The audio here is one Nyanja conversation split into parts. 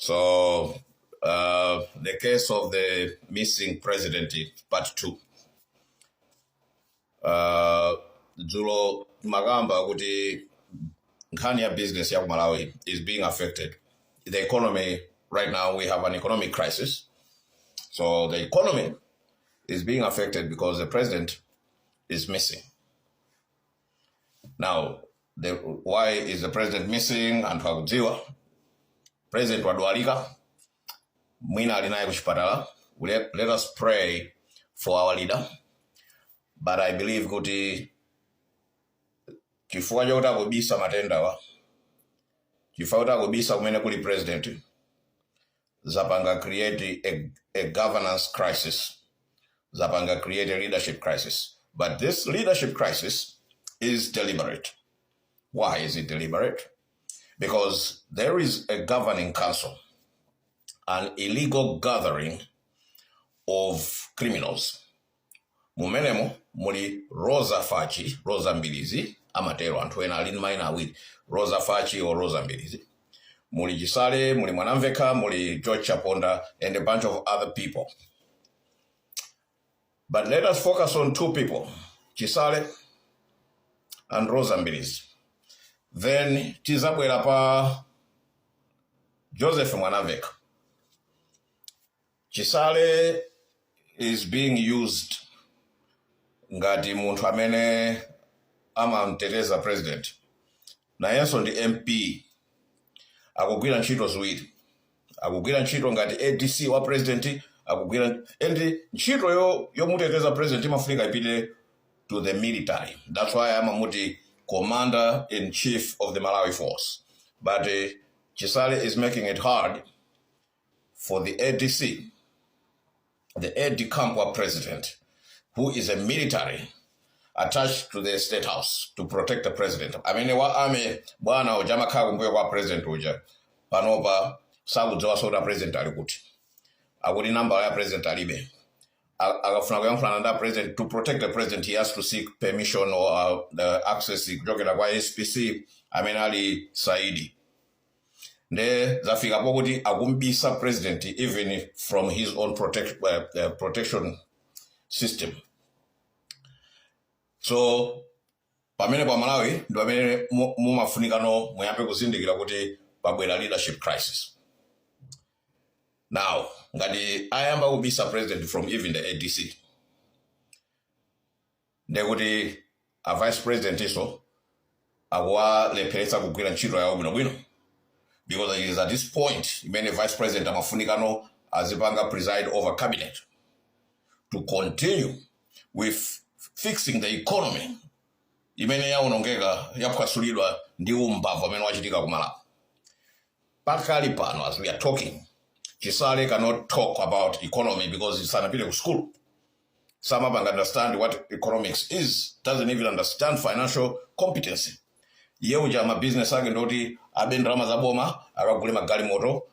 So the case of the missing president, part 2. Dzulo makamba kuti nkhani ya business ya ku Malawi is being affected. The economy, right now we have an economic crisis. So the economy is being affected because the president is missing. Now, why is the president missing? Anthu akudziwa. President wadwalika, mwina ali naye kuchipatala. Let us pray for our leader. But I believe kuti chifukwa chokuti akubisa matendawa, chifukwa kuti akubisa kumene kuli president, zapanga create a governance crisis, zapanga create a leadership crisis. But this leadership crisis is deliberate. Why is it deliberate? Because there is a governing council, an illegal gathering of criminals. Mumenemo muli Rosa Fachi, Rosa Mbilizi, amatero anthu ena ali ndi mayina awiri, Rosa Fachi or Rosa Mbilizi. Muli Chisale, muli Mwanamveka, muli George Chaponda and a bunch of other people. But let us focus on two people, Chisale and Rosa Mbilizi. Then tizabwera pa Joseph Mwanamveka. Chisale is being used ngati munthu amene amamteteza president. Nayenso ndi MP, akugwira ntchito ziwiri: akugwira ntchito ngati ADC wa president, akugwira and ntchito yomuteteza president imafunika ipite to the military. That's why amamuti commander in chief of the Malawi Force. But Chisale is making it hard for the ADC, the aide de camp wa president, who is a military attached to the State House to protect the president, amene wa army bwana uja amakhala kumbuyo kwa president uja, panopa sakudziwanso kuti a president ali kuti. Akuti nambala ya president alibe. Akafuna kuyankhulana ndi a president, to protect the president, he has to seek permission or the access kuchokera kwa SPC amene ali Saidi. Nde zafika pokuti akumbisa president even from his own protection system. So pamene pa Malawi ndi pamene mumafunikano muyambe kuzindikira kuti pabwera leadership crisis. Now, ngati ayamba kubisa president from even the ADC, ndekuti a vice president iso akuwalepheretsa kugwira ntchito yawo bwinobwino, because it is at this point imene vice president amafunikano azipanga preside over cabinet to continue with fixing the economy imene yaonongeka, yaphwasulidwa ndi umbava amene wachitika ku Malawi. Pakali pano, as we are talking, Chisale cannot talk about economy because sanapite ku school, samapanga understand what economics is, doesn't even understand financial competency. Iye uja mabizinesi ake ndoti abe ndalama za boma, akagule magalimoto.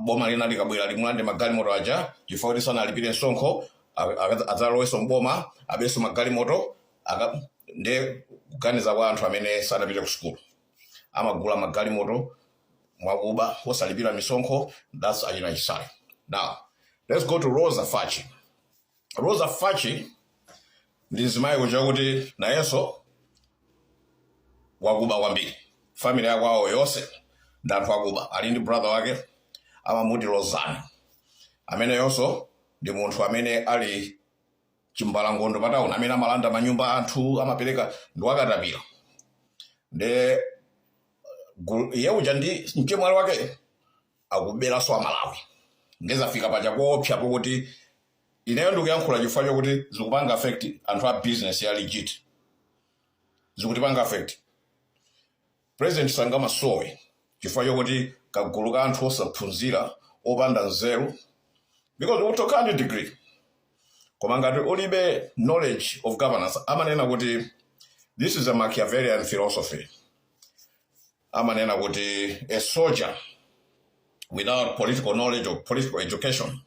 Boma lina likabwera limulande magalimoto aja chifukwa kuti sanalipire msonkho, adzalowenso mboma, abenso magalimoto. Nde kuganiza kwa anthu amene sanapite ku sukulu, amagula magalimoto mwakuba, osalipira misonkho. That's achina Chisale. Now let's go to Rosa Fachi. Rosa Fachi ndi mzimayi kuja kuti nayenso wakuba kwambiri. Family yakwawo yonse ndi anthu akuba. Ali ndi brother wake amamuti Lozani, ameneyonso ndi munthu amene ali chimbalangondo patawuni, amene amalanda manyumba anthu, amapereka, ndi wakatapira. Nde iye uja ndi mchemwali wake akuberanso Amalawi. Ndezafika paja koopsa pokuti ineyo ndikuyankhula chifukwa chokuti zikupanga affect anthu a business ya legit, zikutipanga affect. President sangamasowe chifukwa chokuti kagulu ka anthu osaphunzira, opanda nzeru, because utokhala ndi degree koma ngati ulibe knowledge of governance. Amanena kuti, this is a Machiavellian philosophy, amanena kuti a soldier without political knowledge or political education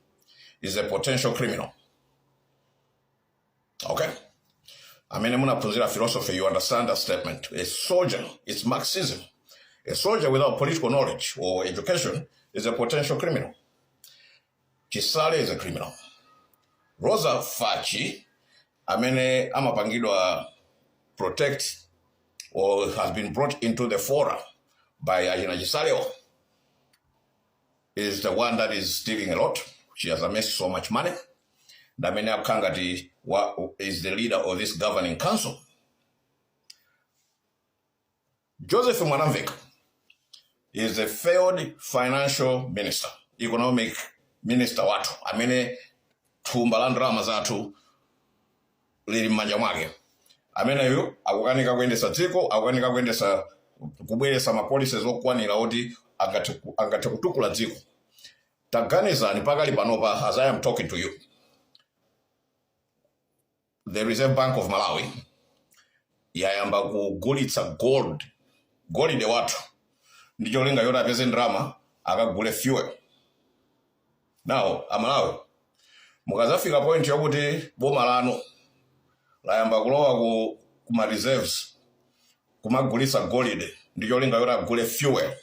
is a potential criminal. Okay, amene munaphunzira philosophy, you understand that statement. A soldier, it's Marxism, a soldier without political knowledge or education is a potential criminal. A soldier without political knowledge or education is a potential criminal. Chisale is a criminal. Rosa Fachi, amene amapangidwa protect or has been brought into the fora by achina Chisalewo, is the one that is stealing a lot. She has amassed so much money. Ndamene akukhala ngati is the leader of this governing council. Joseph Mwanamveka is a failed financial minister, economic minister wathu, amene thumba la ndalama zathu lili m'manja mwake. Ameneyo akukanika kuyendesa dziko, akukanika kuyendesa, kubweretsa ma policies okwanira oti angathe kutukula dziko. Taganizani, pakali panopa, as I am talking to you, the Reserve Bank of Malawi yayamba kugulitsa gold, golide wathu, ndi cholinga choti apeze ndalama akagule fuel. Now Amalawi, mukazafika point yokuti boma lanu layamba kulowa ku ma reserves kumagulitsa golide ndi cholinga choti agule fuel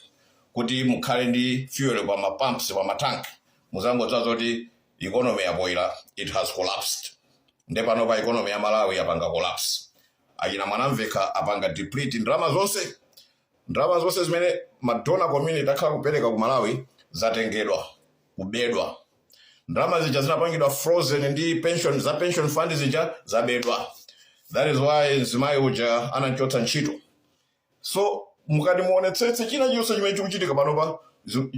kuti mukhale ndi fuel pa ma pumps, pa matanki, muzangodza zoti economy yapoira, it has collapsed. Nde pano pa economy ya Malawi yapanga collapse. Achina Mwanamveka apanga deplete ndalama zonse, ndalama zonse zimene ma donor community akhala kupereka ku Malawi zatengedwa, kubedwa. Ndalama zija zinapangidwa frozen ndi pension, za pension fund zija zabedwa. That is why mzimayi uja anachotsa ntchito. So mukati muonetsetse, china chilichonse chimene chikuchitika panopa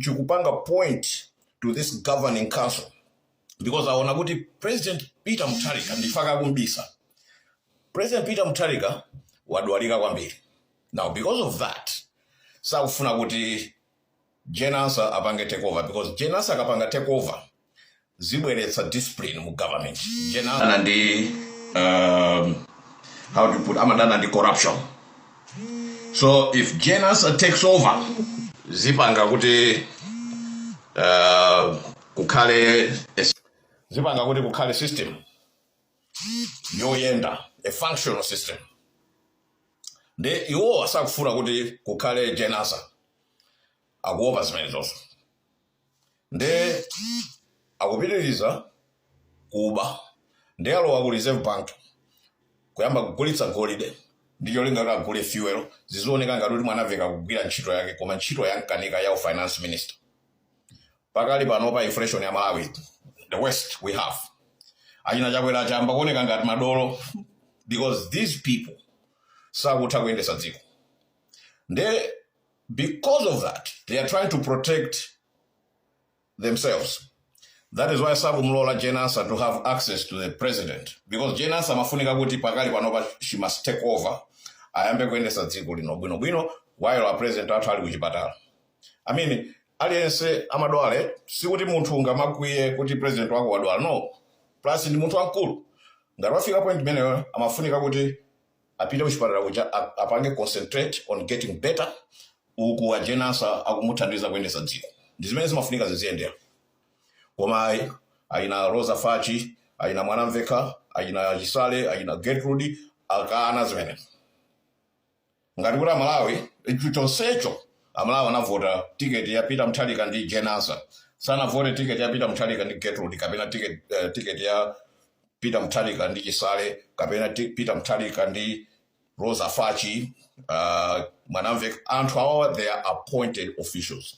chikupanga point to this governing council, because aona kuti President Peter Mutharika, ndifaka kumbisa, President Peter Mutharika wadwalika kwambiri. Now because of that, sakufuna kuti Jane Ansah apange take over, because Jane Ansah akapanga take over, zibweretsa discipline mu government. Jane Ansah ndi how to put, amadana ndi corruption. So if Jane Ansah takes over, zipanga kuti kukhale zipanga kuti kukhale system yoyenda, a functional system. Ndi iwo asakufuna kuti kukhale Jane Ansah, akuopa zimenezonso. Nde akupitiriza kuba, ndi alowa ku Reserve Bank kuyamba kugulitsa golide ndi cholinga kuti agule fuel, zizioneka ngati kuti Mwanamveka kugwira ntchito yake, koma ntchito yankanika ya finance minister. Pakali panopa inflation ya Malawi, the worst we have. Achina Chakwera chamba kuoneka ngati madolo because these people sakutha kuyendesa dziko. Nde because of that, they are trying to protect themselves. That is why sakumlola Jane Ansah to have access to the president, because Jane Ansah amafunika kuti pakali panopa she must take over, ayambe kuyendesa dziko lino bwinobwino while a president athu ali kuchipatala. I mean, aliyense amadwale, sikuti munthu ungamakwiye kuti president wako wadwala, no. Plus ndi munthu wamkulu. Ngati wafika point imeneyo, amafunika kuti apite kuchipatala kuja, apange concentrate on getting better, uku a Jane Ansah akumuthandiza kuyendesa dziko. Ndi zimene zimafunika ziziyendera. Koma ayi, ayina Rosa Fachi, ayina Mwanamveka, ayina Chisale, ayina Gertrude akana zimene ngati kuti Amalawi, ichu chonsecho Amalawi anavota tiketi ya Peter Mutharika ndi Jane Ansah. Sanavote tiketi ya Peter Mutharika ndi Gertrude, kapena ticket ya Peter Mutharika ndi Chisale, kapena Peter Mutharika ndi Rosa Fachi, Mwanamveka. Anthu awawa, they are appointed officials.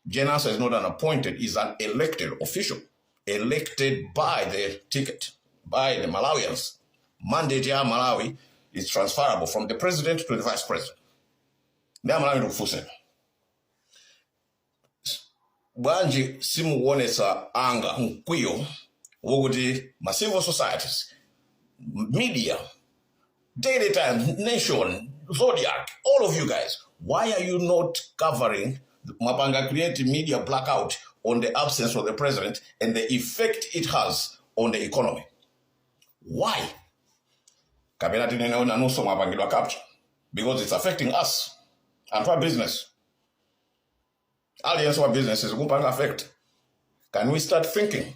Jane Ansah is not an appointed, is an elected official, elected by the ticket, by the Malawians. Mandate ya Malawi is transferable from the president to the vice president. Ndi Amalawi, ndikufunseni, bwanji simukuonetsa anga mkwiyo wokuti ma civil societies, media, Daily Times, Nation, Zodiac, all of you guys, why are you not covering, mwapanga create media blackout on the absence of the president and the effect it has on the economy? Why? Kapena tinene nanunso mwapangidwa capture? Because it's affecting us, anthu a business. Aliyense wa business zikupanga affect. Can we start thinking?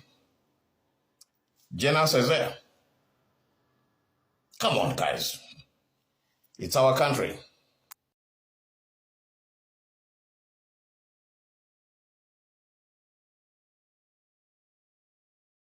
Jane Ansah is there. Come on, guys. It's our country.